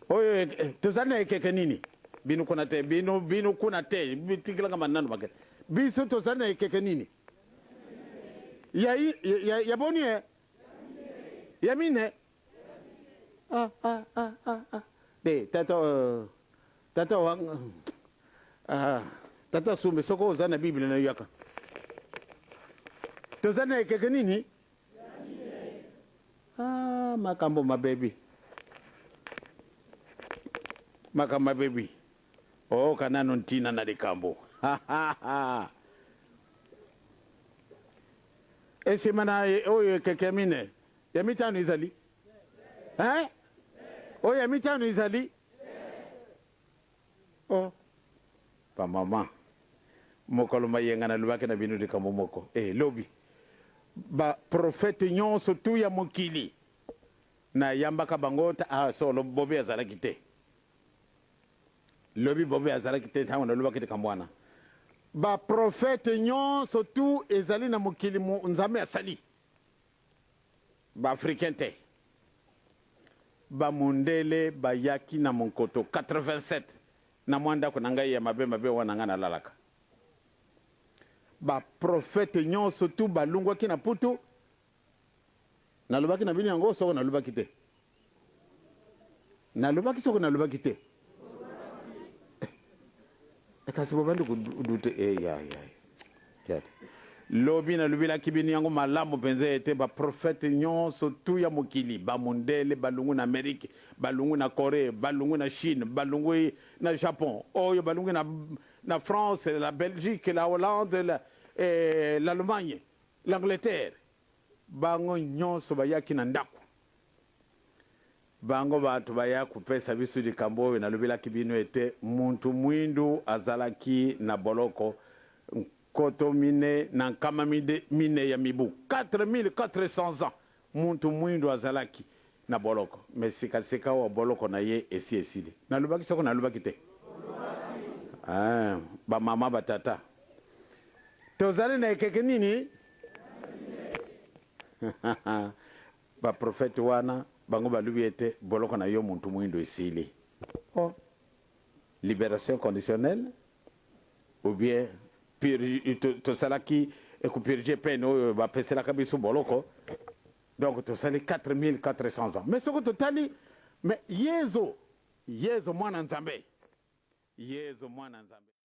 Oyo tozali na ekeke nini? Bino kuna te, bino, bino kuna te, tikelanga manano make. Biso tozali na ekeke nini? Ya, ya, ya boni e? Ya mine? Ah, ah, ah, ah, ah. Te, tata, uh, tata wa, ah, tata Sumbe, soko oza na Bible na yaka. Tozali na ekeke nini? Ah, makambo mabebi. Makambo mabebi. Oh, kanano ntina na likambo. Esima na oyo ekeke ya mine, ya mitano ezali. Hein? Oyo ya mitano ezali. Oh ba maman mokolo mayenga nalobaki na bino likambo moko eh lobi ba prophète nyonso tout ya mokili na yambaka bango ah solo bobe azalaki te lobi bobe azalaki te ntango nalobaki likambo wana ba prophète nyonso tout ezali na mokili Nzambe asali Ba africains te. Ba mundele bayaki na monkoto 87 na mwa ndako na ngai ya mabe mabe wana ngai nalalaka. Ba prophètes nyonso tout balungwaki na Putu. Nalobaki na bino yango soko nalobaki te? Nalobaki soko nalobaki te? Eh, kasi bobandi kodute eh, ya, ya, ya. Lobi nalobelaki bino yango malamu mpenza ete baprofete nyonso tu ya mokili, bamundele balungwi na Amerike, balungwi na Coree, balungwi na Chine, balungwi na Japon, oyo balungwi na, na France, la Belgique, la Hollande, la, eh, l'Allemagne, l'Angleterre, bango nyonso bayaki na ndako. Bango bato baya kopesa biso likambo oyo nalobelaki bino ete muntu mwindu azalaki na boloko 4400 ya mibu, 4400 ans, muntu mwindu azalaki na boloko, mais sika sikawa boloko na ye esi esili. Nalobaki soko nalobaki te? Ah, ba mama ba tata, tozali na ekeke nini? Ba prophète wana bango balobi ete boloko na yo muntu muindu esili. Oh liberation conditionnelle ou bien tosalaki ko purger peine oyo bapeselaka biso boloko donc tosali 4400 ans mais soki totali mais Yezu, Yezu mwana Nzambe, Yezu mwana Nzambe.